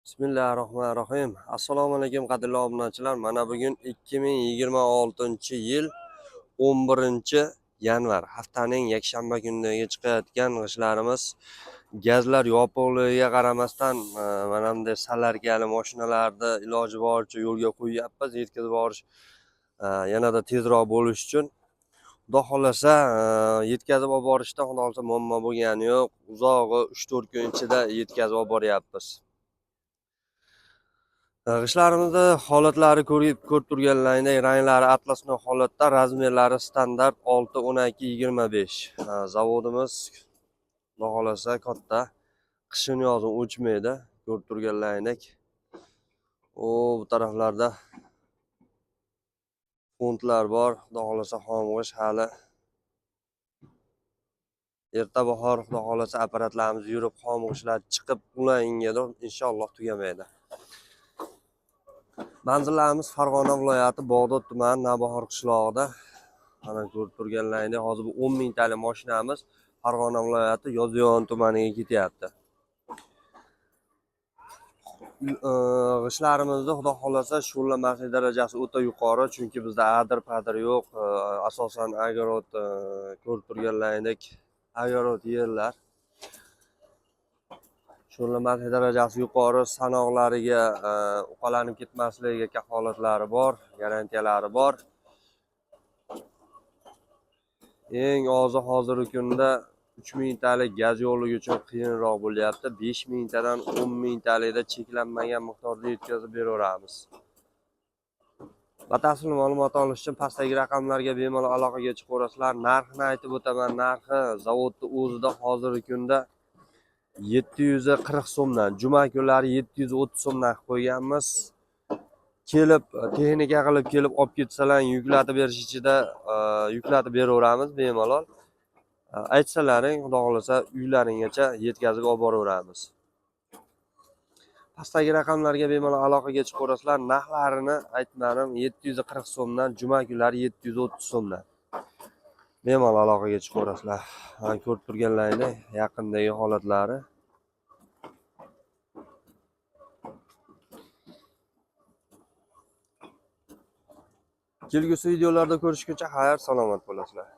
Bismillahirrohmanirrohim. Assalomu alaykum qadrli obunachilar. Mana bugun 2026-yil 11-yanvar, haftaning yakshanba kunidagi chiqayotgan g'ishtlarimiz gazlar yopiqligiga qaramasdan mana bunday salarkali mashinalarni iloji boricha yo'lga qo'yyapmiz, yetkazib borish yanada tezroq bo'lishi uchun. Xudo xohlasa yetkazib olib borishda xudo xohlasa muammo bo'lgani yo'q. Uzog'i 3-4 kun ichida yetkazib olib boryapmiz. G'ishtlarimizni holatlari ko'rib turganlaringdek, ranglari atlasnoy holatda, razmerlari standart 6, 12, 25. Zavodimiz xudo xohlasa katta, qishin yozin o'chmaydi, ko'rib turganlaringdek. O bu taraflarda funtlar bor, xudo xohlasa xom g'isht hali erta bahor xudo xohlasa apparatlarimiz yurib xom g'ishtlar chiqib ulangadir inshaalloh tugamaydi. Manzillarimiz Farg'ona viloyati Bog'dod tumani Navbahor qishlog'ida. Mana ko'rib turganlaringdek, hozir bu 10 mingtalik mashinamiz Farg'ona viloyati Yozyovon tumaniga ketyapti. G'ishtlarimizni xudo xohlasa sho'rlamaslik darajasi o'ta yuqori, chunki bizda adir-padir yo'q. Asosan agorot, ko'rib turganlaringdek agorot yerlar. Sho'rlamaslik darajasi yuqori, sanoqlariga uqalanib ketmasligiga kafolatlari bor, garantiyalari bor. Eng ozi hozirgi kunda 3 mingtalik gaz yo'qligi uchun qiyinroq bo'lyapti. 5 mingtadan 10 mingtalikda cheklanmagan miqdorda yetkazib beraveramiz. Batafsil ma'lumot olish uchun pastdagi raqamlarga bemalol aloqaga chiqaverasizlar. Narxini aytib o'taman. Narxi zavodning o'zida hozirgi kunda 740 so'mdan, juma kunlari 730 so'mdan qilib qo'yganmiz. Kelib texnika qilib kelib olib ketsalar, yuklatib berish ichida yuklatib beraveramiz bemalol. Aytsalaring, xudo xohlasa uylaringgacha yetkazib olib boraveramiz. Pastdagi raqamlarga bemalol aloqaga chiqaverasizlar. Narxlarini aytmadim, 740 so'mdan, juma kunlari 730 so'mdan. Bemalol aloqaga chiqaverasizlar. Mana ko'rib turganlaringdek yaqindagi holatlari. Kelgusi videolarda ko'rishguncha xayr, salomat bo'lasizlar.